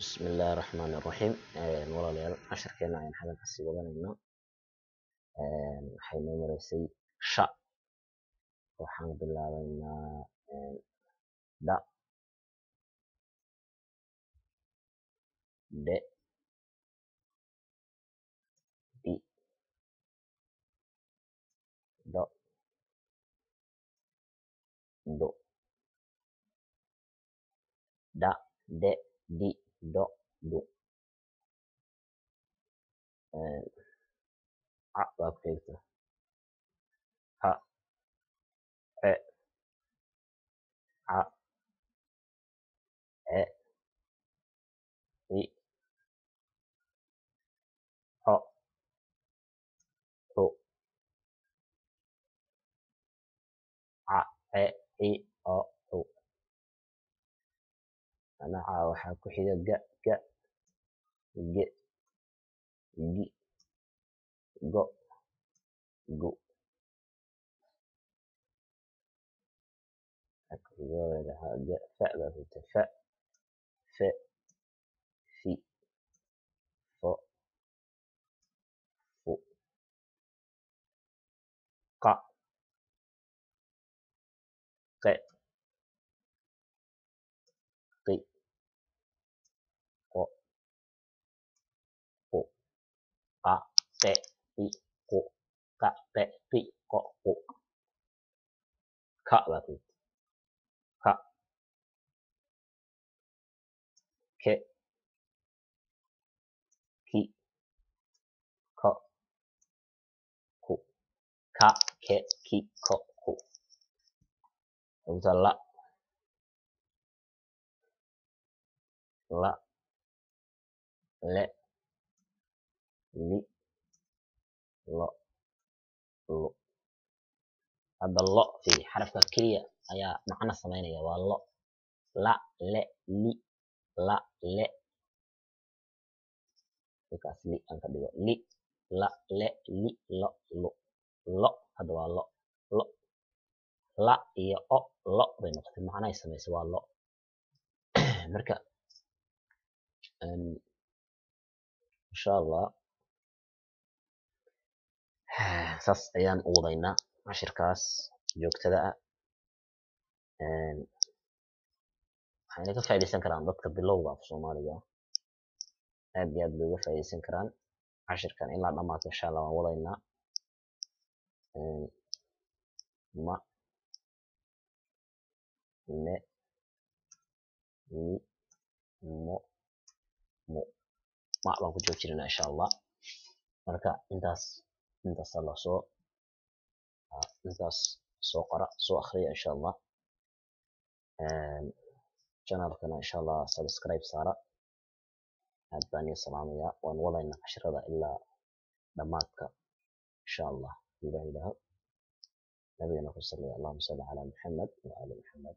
Bismillaahi Raxmaani Raxiim. Walaalayaal, casharkeena ayaan xagan kasii wadanaynaa. Waxay noo maraysay sha. Waxaan bilaabaynaa dha, dhe, di, do, du. Dha, dhe, di, do, du. Ca baa ku xigta. Ha, ce, ca, ce, ci, co, cu. Ca, ce, ci, o, cu. Ca waxaa ku xiga ga, ga, ge, gi, go, gu. Waxaa ku xiga ga, fa baa ku xigta. Fa, fe, fi, fo, fu. Qa, qe, qi, qo, qu. Qa, qe, qi, qu. Qa, qe, qi, qo, qu. Ka baa ku xigta. Ka, ke, ki, ko, ku. Ka, ke, ki, ko, ku. Xigta la, la, le, li, lo, lu. Hadda lo fiiri, xarafka keliya ayaa macno sameynaya, waa lo. La, le, li, la, le. Halkaas li aan ka dhigo. Li, la, le, li, lo, lu. Lo hadda waa lo. Lo. La iyo o, lo bay noqotay, macno ay samaysay, waa lo. Marka insha Allah saas ayaan u wadaynaa cashirkaas joogtada ah. Waxayna ka faa'iidaysan karaan dadka bilowga af Soomaaliga, aad iyo aad bay uga faa'iidaysan karaan cashirkan ilaa dhamaadka. Insha Allah waan wadaynaa. Ma, ne, ni, mo, mu. Ma baan ku joojinaynaa insha Allah. Marka intaas la soo intaas soo qora, soo akhriya insha Allah. Channelkana insha Allah subscribe saara. Aad baan idiin salaamayaa. Waan wadaynaa cashirada ilaa dhamaadka insha Allah. Ilaah ilaaho nabigana ku saliya. Allahuma salli calaa Muxamed wa ali Muxamed.